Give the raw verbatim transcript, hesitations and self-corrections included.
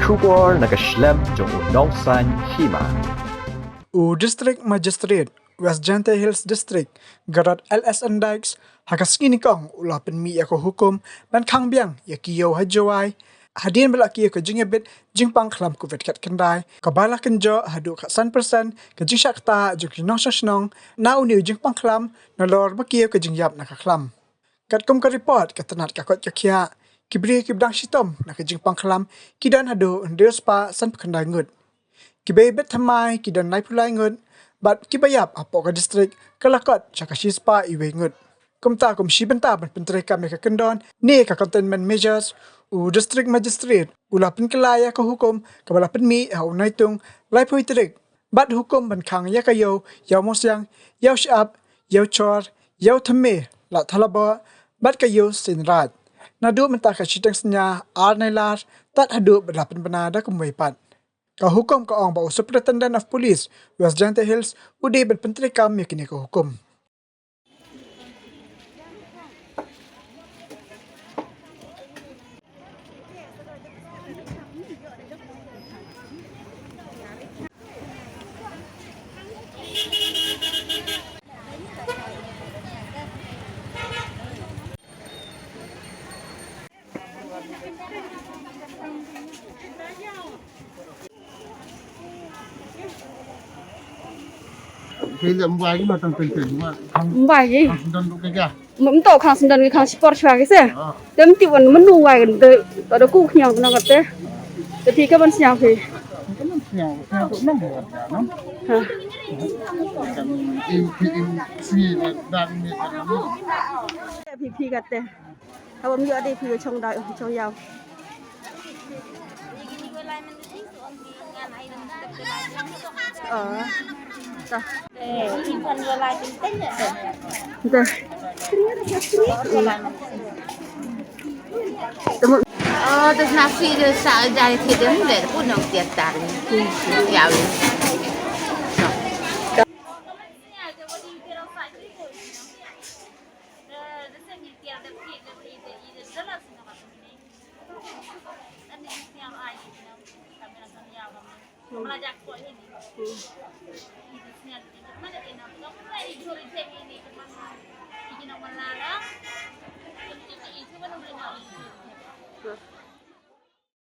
Khubor na ka shlem jong u nongsan hima. U District Magistrate West Jaintia Hills District, Garod L S N Dykes, ha ka sngi nyngkong u la pynmih ïa ka hukum ban khang biang ïa ki ïew ha Jowai, hadien ba la kiew ka jingïabit jingpang khlam covid khatkhyndai, kaba la kynjoh haduh khatsan percent ka jingshah ktah jong ki nongshong shnong na une u jingpang khlam, nalor ba kiew ka jingïap na ka khlam. Katkum ka report ka tnat ka koit ka khiah, ki briew kiba dang shitom na ka jingpang khlam ki don haduh hynriew spah sanphew khyndai ngut. Kiba ïabit thymmai ki don laiphew lai ngut, bad kiba ïap hapoh ka district ka la kot sha ka shispah wei ngut. Kumta kum shi bynta ban pyntreikam ïa ka kyndon ne ka containment measures, u District Magistrate u la pynkylla ïa ka hukum kaba la pynmih ha u Naitung, laiphew tarik, bad hukum ban khang ïa ka ïew Ïew Mawsiang, Ïew Shyiap, Ïew Chor, Ïew Thymme, Lahthalabo, bad ka ïew Seinraij. Naduh mynta ka shiteng synñia ar Nailar, tad haduh ba la pynbna da kumwei pat. Ka hukum ka ong ba u Superintendent of Police West Jaintia Hills u dei ban pyntreikam ïa kine ka hukum. Mbai ji. Mto khang sendon ki khang sipor shwa ki se. Tem ti wan menu wai kan te. Pada ku khniang na kate. Te phi ka ban sniang phi. Ha. Phi phi kate. Haba ym ïoh dei phi ïa chong dai, chong ïaw. Dah. Dah. Temu. Oh, terus nasi dia sa jari tidak mulai pun nak tiap hari. Ïaw.